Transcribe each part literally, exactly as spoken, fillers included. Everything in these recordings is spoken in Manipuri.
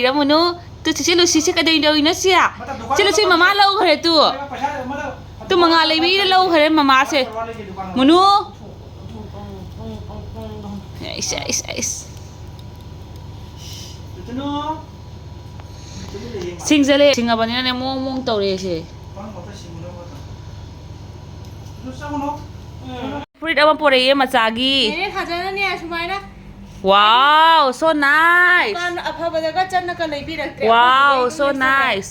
ꯏꯔꯝꯃꯨꯅꯨ꯫ ꯇꯨ ꯁꯤ ꯆꯦꯜꯂꯨꯁꯤ꯫ ꯁꯤ ꯀꯩꯗꯧꯔꯤꯅꯣ ꯁꯤ? ꯆꯦꯜꯂꯨꯁꯤ, ꯃꯃꯥ ꯂꯧꯈ꯭ꯔꯦ ꯇꯨ꯫ ꯇꯨ ꯃꯉꯥ ꯂꯩꯕꯤꯗ ꯂꯧꯈ꯭ꯔꯦ ꯃꯃꯥꯁꯦ꯫ ꯃꯨꯅꯨ꯫ ꯑꯩꯁ, ꯑꯩꯁ, ꯑꯩꯁ꯫ ꯁꯤꯡꯖꯜꯂꯦ꯫ ꯁꯤꯡꯉꯕꯅꯤꯅꯅꯦ ꯃꯑꯣꯡ ꯃꯑꯣꯡ ꯇꯧꯔꯦ ꯁꯦ꯫ ꯐꯨꯔꯤꯠ ꯑꯃ ꯄꯣꯔꯛꯑꯦ ꯃꯆꯥꯒꯤ꯫ ꯅꯦꯅꯦ ꯊꯥꯖꯅꯅꯦ ꯁꯨꯃꯥꯏꯅ꯫ Wow, so nice. ꯗꯨꯀꯥꯟ ꯑꯐꯕꯗꯒ ꯆꯠꯂꯒ ꯂꯩꯕꯤꯔꯛꯇ꯭ꯔꯦ꯫ Wow, ꯑꯩꯈꯣꯏꯗꯨꯒ so ꯌꯨꯝꯗ ꯆꯠꯂꯦ꯫ Nice.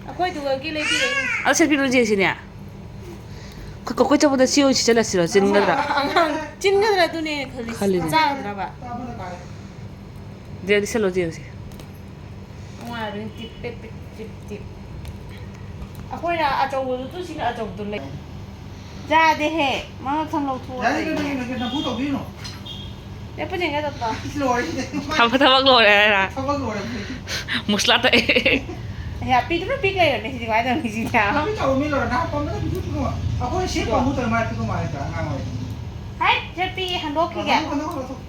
ꯑꯩꯈꯣꯏꯗꯨꯒꯒꯤ ꯂꯩꯕꯤꯔꯛꯏ꯫ ꯑꯗꯣ ꯁꯦꯠꯄꯤꯔꯨꯁꯦ ꯁꯤꯅꯦ꯫ ꯑꯩꯈꯣꯏ ꯀꯣꯏ ꯆꯠꯄꯗ ꯁꯤ ꯑꯣꯏꯅ ꯁꯦꯠꯆꯜꯂꯁꯤꯔꯣ? ꯆꯤꯟꯒꯗ꯭ꯔꯥ? ꯑꯉꯥꯡ ꯆꯤꯟꯒꯗ꯭ꯔꯥ ꯑꯗꯨꯅꯦ ꯈꯜꯂꯤꯁꯦ꯫ ꯈꯜꯂꯤꯅꯦ꯫ ꯆꯥꯒꯗ꯭ꯔꯕ? ꯗꯦꯗꯤ ꯁꯦꯠꯂꯣ ꯌꯦꯡꯁꯦ꯫ ꯅꯨꯡꯉꯥꯏꯕꯅꯤ꯫ ꯇꯤꯞ ꯄꯤꯞ ꯄꯤꯞ ꯇꯤꯞ ꯇꯤꯞ꯫ ꯑꯩꯈꯣꯏꯅ ꯑꯆꯧꯕꯗꯨ ꯇꯨ ꯁꯤꯅ ꯑꯆꯧꯕꯗꯨ ꯂꯩ꯫ ꯌꯥꯗꯦꯍꯦ꯫ ꯃꯉꯛ ꯁꯝ ꯂꯧꯊꯣꯛꯑꯣ꯫ ꯌꯥꯔꯦ, ꯀꯩꯅꯣ, ꯀꯩꯅꯣ, ꯀꯩꯅꯣ, ꯅꯝꯐꯨ ꯇꯧꯕꯤꯒꯅꯨ꯫ ꯂꯦꯞꯄꯨ ꯆꯦꯟꯒꯦ ꯇꯧꯕ꯫ ꯂꯣꯏꯔꯦ꯫ ꯊꯕꯛ, ꯊꯕꯛ ꯂꯣꯏꯔꯦ ꯍꯥꯏꯔ? ꯊꯕꯛ ꯂꯣꯏꯔꯦ꯫ ꯃꯨꯁꯂꯥ ꯇꯛꯑꯦ꯫ ꯑꯌꯥ, ꯄꯤꯗꯨꯅ ꯄꯤꯛ ꯂꯩꯔꯝꯃꯦ ꯁꯤꯗꯤ ꯀꯃꯥꯏꯅ ꯇꯧꯅꯤ ꯁꯤꯗꯤ? ꯅꯍꯥꯟ ꯄꯤꯛ ꯇꯧꯕ ꯃꯤ ꯂꯣꯏꯔꯦ꯫ ꯅꯍꯥꯟ ꯄꯝꯕꯗ ꯄꯤꯊꯣꯛꯈꯤꯅꯨ꯫ ꯑꯩꯈꯣꯏ ꯁꯤ ꯄꯝꯃꯨ ꯇꯧꯔꯤ ꯃꯥꯜꯂꯦ ꯄꯤꯛꯄ ꯃꯥꯜꯂꯦ ꯑꯉꯥꯡ ꯑꯣꯏꯔꯤꯉꯩꯗ꯫ ꯍꯥꯏꯠ, ꯁꯦ ꯄꯤ ꯍꯟꯗꯣꯛꯈꯤꯒꯦ꯫ ꯍꯟꯗꯣꯛ, ꯍꯟꯗꯣꯛ, ꯍꯟꯗꯣꯛ꯫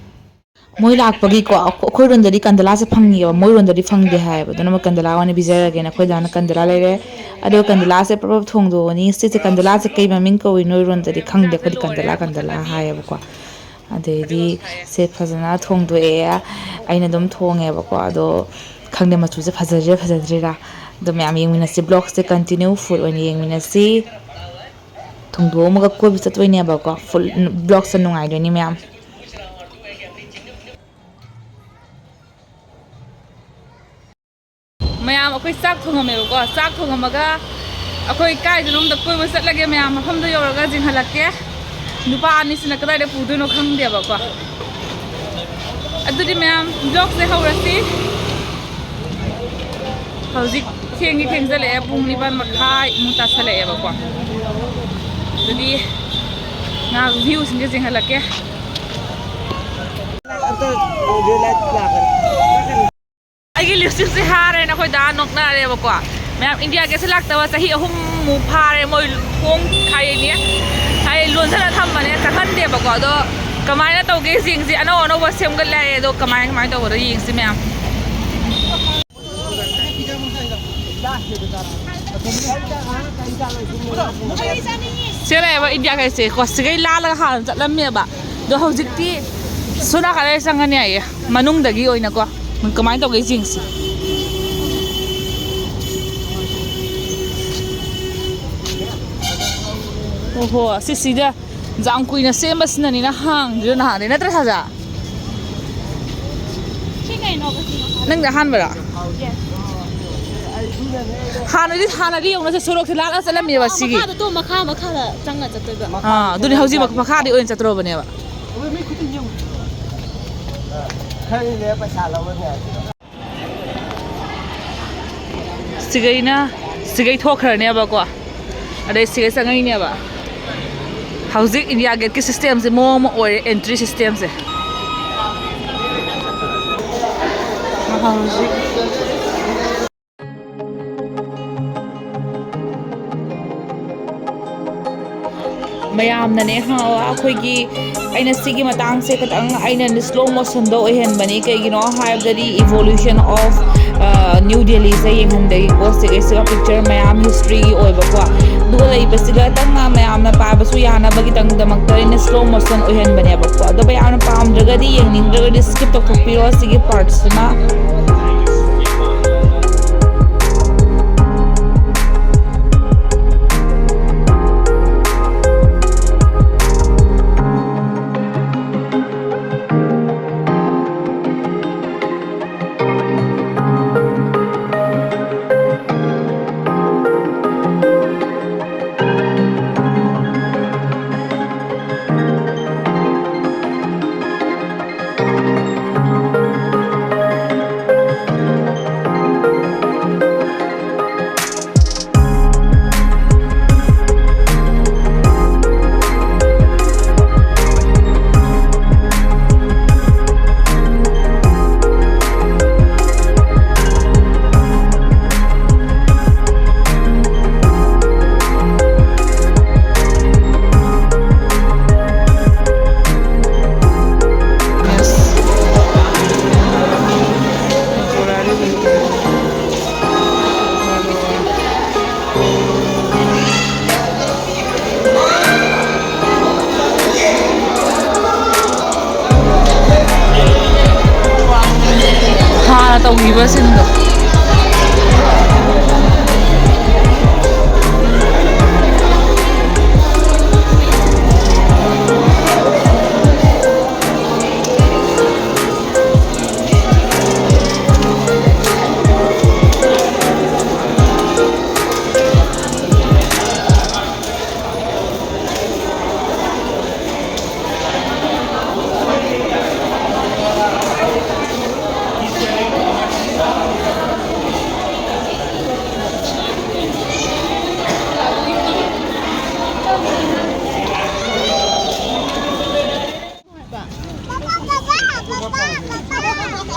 ꯃꯣꯏ ꯂꯥꯛꯄꯒꯤꯀꯣ, ꯑꯩꯈꯣꯏꯔꯣꯝꯗꯗꯤ ꯀꯟꯗꯂꯥꯁꯦ ꯐꯪꯉꯦꯕ, ꯃꯣꯏꯔꯣꯝꯗꯗꯤ ꯐꯪꯗꯦ ꯍꯥꯏꯌꯦꯕ꯫ ꯑꯗꯨꯅ ꯃꯣꯏ ꯀꯟꯗꯂꯥ ꯑꯣꯏꯅ ꯄꯤꯖꯔꯒꯦꯅ ꯑꯩꯈꯣꯏ ꯗꯥꯅ ꯀꯟꯗꯂꯥ ꯂꯩꯔꯦ꯫ ꯑꯗꯨꯒ ꯀꯟꯗꯂꯥꯁꯦ ꯄ꯭ꯔꯞ ꯄ꯭ꯔꯞ ꯊꯣꯡꯗꯣꯛꯑꯅꯤ꯫ ꯁꯤꯁꯦ ꯀꯟꯗꯂꯥꯁꯦ ꯀꯩ ꯃꯃꯤꯡ ꯀꯧꯏ ꯅꯣꯏꯔꯣꯝꯗꯗꯤ ꯈꯪꯗꯦ, ꯑꯩꯈꯣꯏꯗꯤ ꯀꯟꯗꯂꯥ, ꯀꯟꯗꯂꯥ ꯍꯥꯏꯌꯦꯕꯀꯣ꯫ ꯑꯗꯩꯗꯤ ꯁꯦ ꯐꯖꯅ ꯊꯣꯡꯗꯣꯛꯑꯦ꯫ ꯑꯩꯅ ꯑꯗꯨꯝ ꯊꯣꯡꯉꯦꯕꯀꯣ꯫ ꯑꯗꯣ ꯈꯪꯗꯦ, ꯃꯆꯨꯁꯦ ꯐꯖꯔꯤꯔꯥ ꯐꯖꯗ꯭ꯔꯤꯔꯥ꯫ ꯑꯗꯣ ꯃꯌꯥꯝ ꯌꯦꯡꯃꯤꯟꯅꯁꯤ, vlogꯁꯦ continue full ꯑꯣꯏꯅ ꯌꯦꯡꯃꯤꯟꯅꯁꯤ꯫ ꯊꯣꯡꯗꯣꯛꯑꯝꯃꯒ ꯀꯣꯏꯕ ꯆꯠꯇꯣꯏꯅꯦꯕꯀꯣ꯫ Full vlogꯁꯦ ꯅꯨꯡꯉꯥꯏꯗꯣꯏꯅꯤ ꯃꯌꯥꯝ꯫ ꯃꯌꯥꯝ ꯑꯩꯈꯣꯏ ꯆꯥꯛ ꯊꯣꯡꯉꯝꯃꯦꯕꯀꯣ꯫ ꯆꯥꯛ ꯊꯣꯡꯉꯝꯃꯒ ꯑꯩꯈꯣꯏ ꯀꯥꯏꯗꯅꯣꯝꯗ ꯀꯣꯏꯕ ꯆꯠꯂꯒꯦ ꯃꯌꯥꯝ꯫ ꯃꯐꯝꯗꯣ ꯌꯧꯔꯒ ꯌꯦꯡꯍꯜꯂꯛꯀꯦ꯫ ꯅꯨꯄꯥ ꯑꯅꯤꯁꯤꯅ ꯀꯗꯥꯏꯗ ꯄꯨꯗꯣꯏꯅꯣ ꯈꯪꯗꯦꯕꯀꯣ꯫ ꯑꯗꯨꯗꯤ ꯃꯌꯥꯝ, vlogꯁꯦ ꯍꯧꯔꯁꯤ꯫ ꯍꯧꯖꯤꯛ ꯊꯦꯡꯗꯤ ꯊꯦꯡꯖꯜꯂꯛꯑꯦ, ꯄꯨꯡ ꯅꯤꯄꯥꯟ ꯃꯈꯥꯏꯃꯨꯛ ꯇꯥꯁꯜꯂꯛꯑꯦꯕꯀꯣ꯫ ꯑꯗꯨꯗꯤ ꯉꯥꯏꯍꯥꯛ viewꯁꯤꯡꯁꯦ ꯌꯦꯡꯍꯜꯂꯛꯀꯦ꯫ ꯑꯩꯒꯤ lipstickꯁꯦ ꯍꯥꯔꯦꯅ ꯑꯩꯈꯣꯏ ꯗꯥ ꯅꯣꯛꯅꯔꯦꯕꯀꯣ꯫ ꯃꯌꯥꯝ, India Gateꯁꯦ ꯂꯥꯛꯇꯕ ꯆꯍꯤ ꯑꯍꯨꯝꯃꯨꯛ ꯐꯥꯔꯦ꯫ ꯃꯣꯏ ꯊꯣꯡ ꯍꯥꯏꯗꯤ, ꯍꯥꯏꯗꯤ ꯂꯣꯟꯁꯤꯜꯂ ꯊꯝꯕꯅꯦ, ꯆꯪꯍꯟꯗꯦꯕꯀꯣ꯫ ꯑꯗꯣ ꯀꯃꯥꯏꯅ ꯇꯧꯒꯦ ꯌꯦꯡꯁꯤ꯫ ꯑꯅꯧ ꯑꯅꯧꯕ ꯁꯦꯝꯒꯠꯂꯦ ꯍꯥꯏꯌꯦ꯫ ꯑꯗꯣ ꯀꯃꯥꯏ, ꯀꯃꯥꯏꯅ ꯇꯧꯕꯗꯣ ꯌꯦꯡꯁꯤ ꯃꯌꯥꯝ꯫ ꯁꯤ ꯂꯩꯌꯦꯕ ꯏꯟꯗꯤꯌꯥ ꯒꯦꯠꯁꯦ ꯀꯣ, ꯁꯤꯒꯩ ꯂꯥꯜꯂꯒ ꯍꯥꯟꯅ ꯆꯠꯂꯝꯃꯦꯕ꯫ ꯑꯗꯣ ꯍꯧꯖꯤꯛꯇꯤ ꯁꯣꯝ ꯅꯥꯀꯟꯗ ꯆꯪꯉꯅꯤ ꯍꯥꯏꯌꯦ, ꯃꯅꯨꯡꯗꯒꯤ ꯑꯣꯏꯅꯀꯣ꯫ ꯀꯃꯥꯏꯅ ꯇꯧꯒꯦ ꯌꯦꯡꯁꯤ꯫ ꯑꯣꯍꯣ, ꯁꯤꯁꯤꯗ ꯌꯥꯝ ꯀꯨꯏꯅ ꯁꯦꯝꯕꯁꯤꯅꯅꯤꯅ ꯍꯥꯡꯗ꯭ꯔꯤꯗꯣ ꯅꯍꯥꯟꯗꯩ, ꯅꯠꯇ꯭ꯔ ꯁꯥꯖꯥ? ꯁꯤ ꯀꯩꯅꯣꯕ ꯁꯤꯅ? ꯅꯪꯗꯤ ꯑꯍꯥꯟꯕꯔꯥ? Yes. ꯍꯥꯟꯅꯗꯤ, ꯍꯥꯟꯅꯗꯤ ꯌꯦꯡꯉꯨꯅꯦ, ꯁꯣꯔꯣꯛꯁꯦ ꯂꯥꯜꯂꯒ ꯆꯠꯂꯝꯃꯦꯕ ꯁꯤꯒꯤ꯫ ꯃꯈꯥꯗ ꯇꯣ, ꯃꯈꯥ, ꯃꯈꯥꯗ ꯆꯪꯉ ꯆꯠꯇꯣꯏꯕ꯫ ꯑꯥ, ꯑꯗꯨꯅꯤ ꯍꯧꯖꯤꯛ ꯃꯈꯥꯗꯤ ꯑꯣꯏꯅ ꯆꯠꯇ꯭ꯔꯣꯕꯅꯦꯕ꯫ ꯈꯪꯉꯤꯅꯦ, ꯄꯩꯁꯥ ꯂꯧꯔꯅꯤ ꯍꯥꯏꯕꯗꯣ꯫ ꯁꯤꯒꯩꯅ, ꯁꯤꯒꯩ ꯊꯣꯛꯈ꯭ꯔꯅꯦꯕꯀꯣ, ꯑꯗꯩ ꯁꯤꯒꯩ ꯆꯪꯉꯛꯏꯅꯦꯕ꯫ ꯍꯧꯖꯤꯛ ꯏꯟꯗꯤꯌꯥ ꯒꯦꯠꯀꯤ systemꯁꯦ ꯃꯑꯣꯡ ꯑꯃ ꯑꯣꯏꯔꯦ, entry systemꯁꯦ꯫ ꯍꯧꯖꯤꯛ ꯃꯌꯥꯝꯅꯅꯦ, ꯍꯥ, ꯑꯩꯈꯣꯏꯒꯤ, ꯑꯩꯅ ꯁꯤꯒꯤ ꯃꯇꯥꯡꯁꯦ ꯈꯤꯇꯪ ꯑꯩꯅ slow motionꯗ ꯑꯣꯏꯍꯟꯕꯅꯤ꯫ ꯀꯩꯒꯤꯅꯣ ꯍꯥꯏꯕꯗꯗꯤ evolution of, ꯑ, New Delhiꯁꯦ ꯌꯦꯡꯍꯟꯗꯒꯤ ꯄꯣꯠꯁꯦ, ꯁꯤꯒ picture ꯃꯌꯥꯝ historyꯒꯤ ꯑꯣꯏꯕꯀꯣ, ꯑꯗꯨꯒ ꯂꯩꯕꯁꯤꯒ ꯇꯞꯅ ꯃꯌꯥꯝꯅ ꯄꯥꯕꯁꯨ ꯌꯥꯅꯕꯒꯤꯗꯃꯛꯇ ꯑꯩꯅ slow motion ꯑꯣꯏꯍꯟꯕꯅꯦꯕꯀꯣ꯫ ꯑꯗꯣ ꯃꯌꯥꯝꯅ ꯄꯥꯝꯗ꯭ꯔꯒꯗꯤ, ꯌꯦꯡꯅꯤꯡꯗ꯭ꯔꯒꯗꯤ skip ꯇꯧꯊꯣꯛꯄꯤꯔꯣ ꯁꯤꯒꯤ partꯁꯤꯃ꯫ ꯎꯈꯤꯕꯁꯤꯡꯗꯣ꯫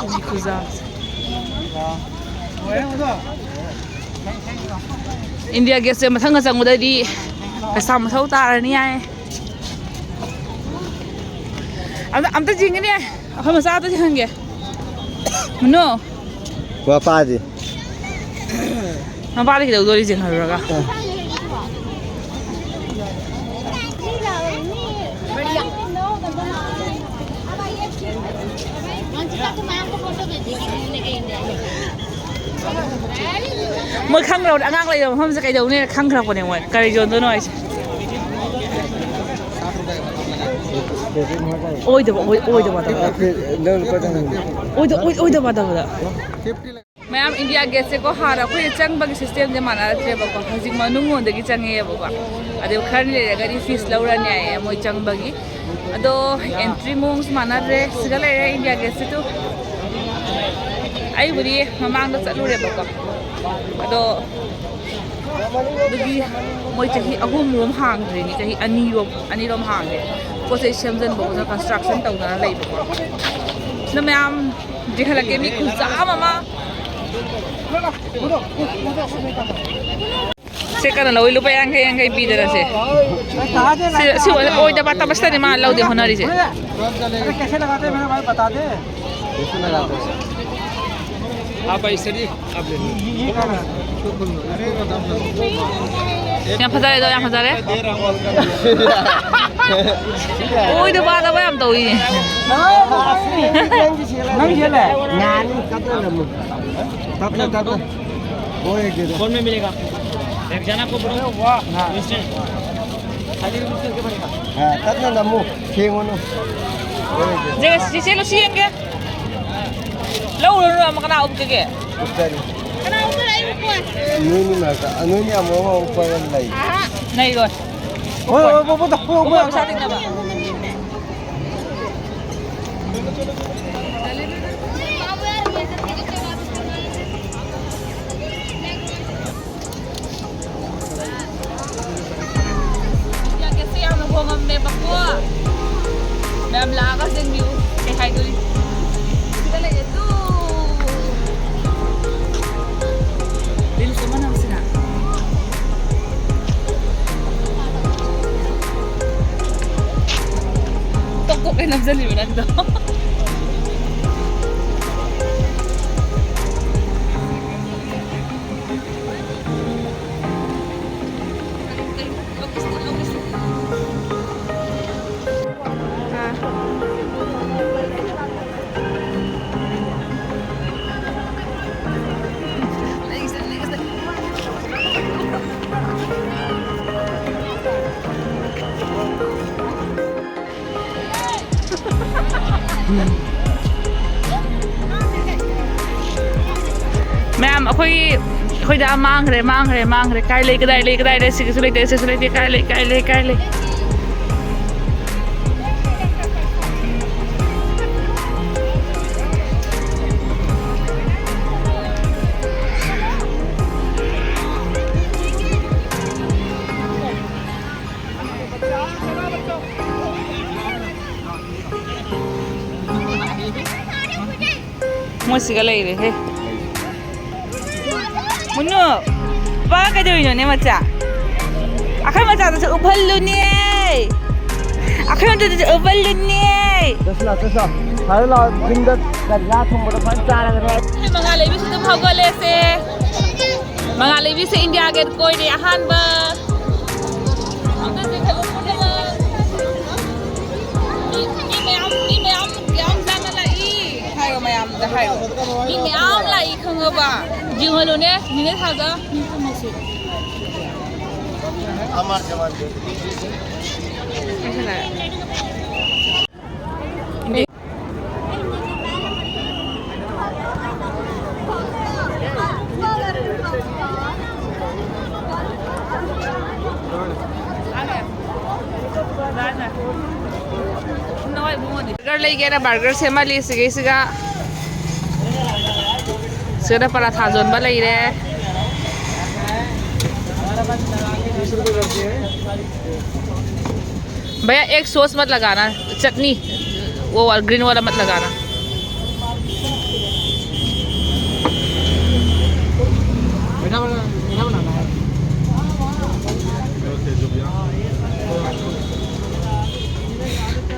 ꯃꯤ ꯈꯨꯌꯥꯝꯁꯦ꯫ ꯏꯟꯗꯤꯌꯥ ꯒꯦꯠꯁꯦ ꯃꯊꯪꯒ ꯆꯪꯕꯗꯗꯤ ꯄꯩꯁꯥ ꯃꯊꯧ ꯇꯥꯔꯅꯤ ꯍꯥꯏ꯫ ꯑꯝꯇ, ꯑꯝꯇ ꯆꯤꯡꯒꯅꯤ꯫ ꯑꯩꯈꯣꯏ ꯃꯆꯥ ꯑꯝꯇ ꯆꯤꯡꯍꯟꯒꯦ꯫ ꯃꯨꯅꯣ꯫ ꯋꯥꯄꯥꯗꯤ꯫ ꯃꯄꯥꯗꯤ ꯀꯩꯗꯧꯗꯣꯔꯤ ꯆꯤꯡꯍꯜꯂꯨꯔꯒ? ꯑ꯫ ꯃꯣꯏ ꯈꯪꯈ꯭ꯔꯕꯅꯦ, ꯑꯉꯥꯡ ꯂꯩꯕ ꯃꯐꯝꯁꯦ ꯀꯩꯗꯧꯅꯤ ꯈꯪꯈ꯭ꯔꯕꯅꯦ ꯃꯣꯏ꯫ ꯀꯔꯤ ꯌꯣꯟꯗꯣꯏꯅꯣ ꯍꯥꯏꯁꯦ? ꯑꯣꯏꯗꯕ, ꯑꯣꯏ-, ꯑꯣꯏꯗꯕ ꯇꯧꯕꯗ꯫ ꯑꯣꯏꯗ-, ꯑꯣꯏ-, ꯑꯣꯏꯗꯕ ꯇꯧꯕꯗ꯫ ꯃꯌꯥꯝ, ꯏꯟꯗꯤꯌꯥ ꯒꯦꯠꯁꯦꯀꯣ, ꯍꯥꯟꯅ ꯑꯩꯈꯣꯏꯅ ꯆꯪꯕꯒꯤ ꯁꯤꯁꯇꯦꯝꯁꯦ ꯃꯥꯟꯅꯔꯛꯇ꯭ꯔꯦꯕꯀꯣ꯫ ꯍꯧꯖꯤꯛ ꯃꯅꯨꯡꯂꯣꯝꯗꯒꯤ ꯆꯪꯉꯛꯑꯦꯕꯀꯣ꯫ ꯑꯗꯩ ꯈꯔ ꯂꯩꯔꯒꯗꯤ ꯐꯤꯁ ꯂꯧꯔꯅꯤ ꯍꯥꯏꯌꯦ ꯃꯣꯏ ꯆꯪꯕꯒꯤ꯫ ꯑꯗꯣ ꯑꯦꯟꯇ꯭ꯔꯤ ꯃꯑꯣꯡꯁꯨ ꯃꯥꯟꯅꯗ꯭ꯔꯦ꯫ ꯁꯤꯗ ꯂꯩꯔꯦ ꯏꯟꯗꯤꯌꯥ ꯒꯦꯠꯁꯤꯁꯨ꯫ ꯑꯩꯕꯨꯗꯤ ꯃꯃꯥꯡꯗ ꯆꯠꯂꯨꯔꯦꯕꯀꯣ꯫ ꯑꯗꯣ ꯑꯗꯨꯒꯤ ꯃꯣꯏ ꯆꯍꯤ ꯑꯍꯨꯝꯔꯣꯝ ꯍꯥꯡꯗ꯭ꯔꯤꯅꯤ, ꯆꯍꯤ ꯑꯅꯤꯔꯣꯝ, ꯑꯅꯤꯔꯣꯝ ꯍꯥꯡꯉꯦ꯫ ꯄꯣꯠ ꯆꯩ ꯁꯦꯝꯖꯤꯟꯕ ꯈꯣꯠꯆꯟꯕ, ꯀꯟꯁꯇ꯭ꯔꯛꯁꯟ ꯇꯧꯗꯅ ꯂꯩꯕꯀꯣ꯫ ꯁꯤꯗ ꯃꯌꯥꯝ ꯆꯤꯡꯈꯠꯂꯛꯀꯦ, ꯃꯤ ꯈꯨꯌꯥꯝ ꯑꯃ꯫ ꯁꯦ ꯀꯩꯅꯣ ꯂꯧꯏ, ꯂꯨꯄꯥ ꯌꯥꯡꯈꯩ, ꯌꯥꯡꯈꯩ ꯄꯤꯗꯅ ꯁꯦ꯫ ꯁꯤ, ꯁꯤ ꯑꯣꯏꯗ ꯄꯥꯗꯕꯁꯤꯗꯅꯤ ꯃꯥ ꯂꯧꯗꯦ ꯍꯣꯠꯅꯔꯤꯁꯦ꯫ अरे कैसे लगाते हैं मेरे भाई, बता दे। आप ऐसे नहीं, आप ले लो। ꯌꯥꯝ ꯐꯖꯔꯦꯗꯣ, ꯌꯥꯝ ꯐꯖꯔꯦ꯫ ꯑꯣꯏꯗ ꯄꯥꯗꯕ ꯌꯥꯝ ꯇꯧꯏꯅꯦ꯫ ꯅꯪ ꯁꯦꯠꯂꯦ? ꯅꯥꯅꯤ, ꯇꯞꯅ ꯅꯝꯃꯨ꯫ ꯇꯞꯅ, ꯇꯞꯅ꯫ ꯍꯣꯏ, ꯑꯗꯨꯗ꯫ कौन में मिलेगा आपको? एक जना को बोलो। हाँ। Instant। खाली instant के पड़ेगा। हाँ, ꯇꯞꯅ ꯅꯝꯃꯨ꯫ ꯊꯦꯡꯉꯨꯅꯨ꯫ ꯍꯣꯏ, ꯑꯗꯨꯗ꯫ ꯁꯦ, ꯁꯤ ꯁꯦꯠꯂꯨ, ꯁꯤ ꯌꯦꯡꯒꯦ꯫ ꯂꯧꯔꯨꯔꯣ, ꯑꯃ ꯀꯅꯥ ꯎꯞꯀꯦꯒꯦ? ꯎꯞꯇꯔꯤ꯫ ꯀꯅꯥ ꯎꯞꯀꯦ? ꯑꯩ ꯎꯞꯄꯣꯏ꯫ ꯅꯣꯏꯅꯤ ꯃꯔꯛꯇ, ꯅꯣꯏꯅꯤ ꯑꯃꯨꯛ ꯑꯃ ꯎꯞꯄꯒ ꯂꯩ꯫ ꯑꯍꯥ꯫ ꯅꯩꯔꯣꯏ꯫ ꯍꯣꯏ, ꯍꯣꯏ, ꯍꯣꯏ, ꯍꯣꯏ, ꯍꯣꯏ, ꯎꯞꯄꯣꯏ, ꯍꯣꯏ꯫ ꯄꯩꯁꯥ ꯇꯤꯡꯅꯕ꯫ ꯌꯥꯒꯦꯁꯦ ꯌꯥꯝꯅ ꯍꯣꯡꯉꯝꯃꯦꯕꯀꯣ꯫ ꯃꯌꯥꯝ ꯂꯥꯛꯑꯒ ꯌꯦꯡꯕꯤꯌꯨ꯫ ꯀꯩ ꯍꯥꯏꯗꯣꯔꯤ? ꯁꯤꯗ ꯂꯩꯔꯦ ꯇꯨ꯫ Reels ꯑꯃ ꯅꯝꯁꯤꯔꯥ? ꯇꯣꯛ ꯇꯣꯛ ꯀꯩ ꯅꯝꯖꯜꯂꯤꯕ ꯅꯪꯗꯣ? ꯃꯌꯥꯝ ꯑꯩꯈꯣꯏꯒꯤ, ꯑꯩꯈꯣꯏꯗ ꯃꯥꯡꯈ꯭ꯔꯦ, ꯃꯥꯡꯈ꯭ꯔꯦ, ꯃꯥꯡꯈ꯭ꯔꯦ꯫ ꯀꯥꯏ ꯂꯩ, ꯀꯗꯥꯏ ꯂꯩ, ꯀꯗꯥꯏ ꯂꯩ? ꯁꯤꯒꯤꯁꯨ ꯂꯩꯇꯦ, ꯁꯤꯁꯨ ꯂꯩꯇꯦ꯫ ꯀꯥꯏ ꯂꯩ, ꯀꯥꯏ ꯂꯩ, ꯀꯥꯏ ꯂꯩ? ꯃꯣꯏ ꯁꯤꯒ ꯂꯩꯔꯦꯍꯦ꯫ ꯃꯨꯟꯅꯨ, ꯄꯥ ꯀꯩꯗꯧꯔꯤꯅꯣꯅꯦ ꯃꯆꯥ? ꯑꯩꯈꯣꯏ ꯃꯆꯥꯗꯨꯁꯨ ꯎꯞꯍꯜꯂꯨꯅꯦ꯫ ꯑꯩꯈꯣꯏ ꯃꯆꯥꯗꯨꯁꯨ ꯎꯞꯍꯜꯂꯨꯅꯦ꯫ ꯆꯠꯁꯤ ꯂꯥꯎ, ꯆꯠꯁꯤ ꯂꯥꯎ꯫ ꯐꯔꯦ ꯂꯥꯎ, ꯌꯨꯝꯗ ꯀꯔꯤ ꯉꯥ ꯊꯣꯡꯕꯗꯣ ꯐꯖꯅ ꯆꯥꯔꯒꯅꯦ꯫ ꯑꯩꯈꯣꯏ ꯃꯉꯥ ꯂꯩꯕꯤꯁꯨ ꯑꯗꯨꯝ ꯍꯧꯒꯠꯂꯦꯁꯦ꯫ ꯃꯉꯥꯜ ꯂꯩꯕꯤꯁꯦ ꯏꯟꯗꯤꯌꯥ ꯒꯦꯠ ꯀꯣꯏꯔꯦ ꯑꯍꯥꯟꯕ꯫ ꯑꯝꯇ ꯆꯤꯡꯈꯠꯂꯨ ꯄꯨꯝꯅꯃꯛ꯫ ꯃꯤ, ꯃꯤ ꯃꯌꯥꯝ, ꯃꯤ ꯃꯌꯥꯝ, ꯃꯌꯥꯝ ꯂꯥꯟꯅ ꯂꯥꯛꯏ꯫ ꯍꯥꯏꯌꯣ, ꯃꯌꯥꯝꯗ ꯍꯥꯏꯌꯣ꯫ ꯃꯤ ꯃꯌꯥꯝ ꯂꯥꯛꯏ ꯈꯪꯉꯕ? ꯌꯦꯡꯍꯜꯂꯨꯅꯦ, ꯅꯦꯅꯦ ꯊꯥꯖ꯫ ꯕꯔꯒꯔ ꯂꯩꯒꯦꯅ ꯕꯔꯒꯔ ꯁꯦꯝꯍꯜꯂꯤ ꯁꯤꯒꯩꯁꯤꯒ꯫ ꯁꯤꯗ ꯄꯔꯥꯊꯥ ꯌꯣꯟꯕ ꯂꯩꯔꯦ꯫ भैया, एक सॉस मत लगाना, चटनी, वो वाला, ग्रीन वाला मत लगाना।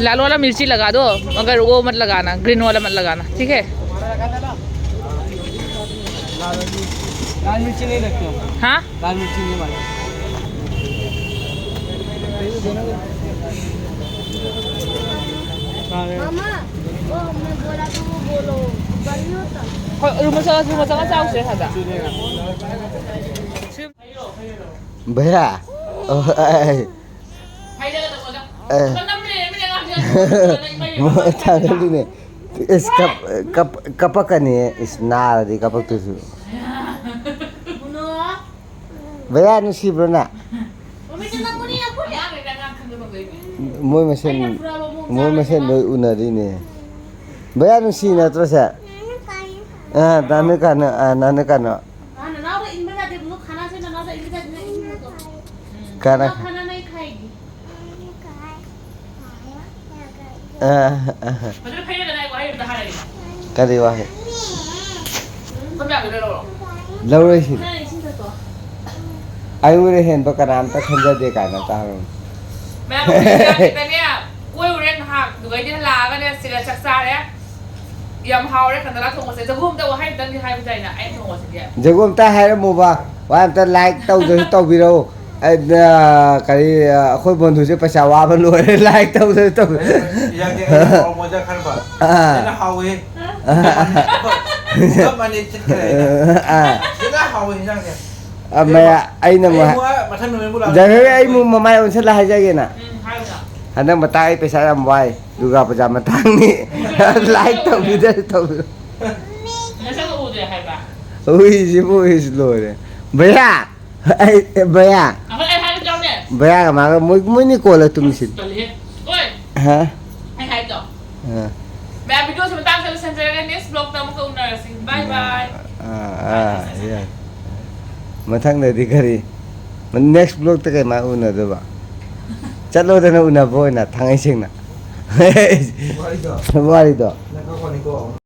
लाल वाला मिर्ची लगा दो, मगर वो मत लगाना, ग्रीन वाला मत लगाना, ठीक है? लाल मिर्ची नहीं रखते हम। हाँ? लाल मिर्ची नहीं मांगे। मामा, वो हमने बोला था, वो बोलो, बन नहीं होता। ꯍꯣꯏ, ꯔꯨꯝꯗ ꯆꯪꯉ, ꯔꯨꯝꯗ ꯆꯪꯉ ꯆꯥꯎꯁꯦ ꯍꯥꯏꯕ꯫ भैया, ओ, ए, ए, म-, थांगलुने। इस कप, कप, कपकने, इस नारदी कपक तुसु। भैया, नुसीब्रो ना? ꯃꯣꯏ ꯃꯁꯦꯟ, ꯃꯣꯏ ꯃꯁꯦꯟ ꯂꯣꯏ ꯎꯅꯔꯤꯅꯦ꯫ ꯕꯌꯥ ꯅꯨꯡꯁꯤ ꯅꯠꯇ꯭ꯔꯣ ꯁꯦ? ꯑꯥ, ꯅꯥꯅꯨ ꯀꯥꯅꯨ, ꯑꯥ, ꯅꯥꯅꯨ ꯀꯥꯅꯨ꯫ ꯀꯥꯅ ꯑꯥ, ꯑꯥ꯫ ꯀꯔꯤ ꯋꯥꯍꯩ? ꯂꯧꯔꯣꯏꯁꯤꯅꯦ꯫ ꯑꯩꯉꯣꯟꯗ ꯍꯦꯟꯕ ꯀꯅꯥꯝꯇ ꯈꯟꯖꯗꯦ ꯀꯥꯏꯅ ꯇꯥꯔꯣ꯫ ꯃꯌꯥꯝ ꯈꯤꯇꯪꯅꯦ ꯀꯣꯏꯔꯨꯔꯦ ꯉꯥꯏꯍꯥꯛ, ꯑꯗꯨꯒꯩꯗꯤ ꯍꯜꯂꯛꯑꯒꯅꯦ ꯁꯤꯗ ꯆꯥꯛ ꯆꯥꯔꯦ꯫ ꯌꯥꯝ ꯍꯥꯎꯔꯦ ꯈꯟꯗꯅ ꯊꯣꯡꯕꯁꯦ꯫ ꯖꯒꯨ ꯑꯝꯇ ꯋꯥꯍꯩ ꯑꯝꯇꯪꯗꯤ ꯍꯥꯏꯕꯗꯤ ꯌꯥꯏꯅ ꯑꯩꯅ ꯊꯣꯡꯕꯁꯤꯗꯤ꯫ ꯖꯒꯨ ꯑꯝꯇ ꯍꯥꯏꯔꯝꯃꯨꯕ꯫ ꯋꯥ ꯑꯝꯇ ꯂꯥꯏꯛ ꯇꯧꯗ꯭ꯔꯁꯨ ꯇꯧꯕꯤꯔꯛꯎ꯫ ꯑꯩꯅ ꯀꯔꯤ, ꯑꯩꯈꯣꯏ ꯕꯣꯟꯗꯨꯁꯦ ꯄꯩꯁꯥ ꯋꯥꯕ ꯂꯣꯏꯔꯦ꯫ ꯂꯥꯏꯛ ꯇꯧꯗ꯭ꯔꯁꯨ ꯇꯧꯕꯤꯔꯛꯎ꯫ ꯏꯟꯖꯥꯡꯁꯦ ꯑꯩꯅ ꯍꯥꯎꯔꯝꯃꯣꯏꯗ ꯈꯟꯕ꯫ ꯑꯥ꯫ ꯑꯩꯅ ꯍꯥꯎꯋꯦ꯫ ꯄꯨꯡꯀꯛ ꯑꯃ ꯑꯅꯤ ꯆꯠꯈ꯭ꯔꯦ ꯑꯩꯅ꯫ ꯑꯥ꯫ ꯁꯤꯗ ꯍꯥꯎꯋꯦ ꯏꯟꯖꯥꯡꯁꯦ꯫ ꯑꯃ ꯑꯩꯅ ꯑꯩ ꯑꯃꯨꯛ ꯑꯃꯨꯛ ꯃꯊꯪ ꯅꯨꯃꯤꯠ ꯑꯃꯨꯛ ꯂꯥꯛꯑꯣ꯫ ꯖꯒ ꯑꯩ ꯑꯃꯨꯛ ꯃꯃꯥꯏ ꯑꯣꯟꯁꯤꯜꯂ ꯍꯥꯏꯖꯒꯦꯅ꯫ ꯎꯝ, ꯍꯥꯏꯌꯨꯅ꯫ ꯍꯟꯗꯛ ꯃꯇꯥꯡ ꯑꯩ ꯄꯩꯁꯥ ꯌꯥꯝ ꯋꯥꯏ꯫ ꯗꯨꯔꯒꯥ ꯄꯨꯖꯥ ꯃꯇꯥꯡꯅꯤ꯫ ꯂꯥꯏꯛ ꯇꯧꯕꯤꯗ꯭ꯔꯁꯨ ꯇꯧꯕꯤꯔꯣ꯫ ꯅꯁꯛ ꯎꯗ꯭ꯔꯦ ꯍꯥꯏꯕ꯫ ꯍꯨꯏꯁꯤꯕꯨ ꯍꯨꯏꯁꯤ ꯂꯣꯏꯔꯦ꯫ ꯚꯩꯌꯥ! ꯑꯩ, ꯚꯩꯌꯥ! ꯑꯩꯈꯣꯏ ꯑꯩ ꯍꯥꯏꯒꯦ ꯇꯧꯅꯦ꯫ ꯚꯩꯌꯥꯒ ꯃꯥꯒ ꯃꯣꯏ, ꯃꯣꯏꯅꯤ ꯀꯣꯜꯂ ꯇꯨꯝꯃꯤꯁꯤꯗꯤ꯫ ꯇꯜꯂꯤꯍꯦ꯫ ꯑꯣꯏ! ꯍꯥ? ꯑꯩ ꯍꯥꯏꯗꯣ꯫ ꯑꯥ꯫ ꯃꯌꯥꯝ ꯚꯤꯗꯤꯑꯣꯁꯤ ꯃꯇꯥꯡꯁꯤꯗ ꯂꯣꯏꯁꯤꯟꯖꯔꯒꯦ꯫ Next vlogꯇ ꯑꯃꯨꯛꯀ ꯎꯅꯔꯁꯤ꯫ Bye bye꯫ ꯑꯥ, ꯑꯥ, yes. ꯃꯊꯪꯗꯗꯤ ꯀꯔꯤ? Next vlogꯇ ꯀꯩꯃꯥꯏ ꯎꯅꯗꯣꯏꯕ? ꯆꯠꯂꯣꯗꯅ ꯎꯅꯕ ꯑꯣꯏꯅ ꯊꯥꯡꯉꯩ ꯁꯦꯡꯅ꯫ ꯋꯥꯔꯤꯗꯣ꯫ ꯋꯥꯔꯤꯗꯣ꯫ ꯅꯪ ꯈꯪꯉꯝꯃꯅꯤꯀꯣ꯫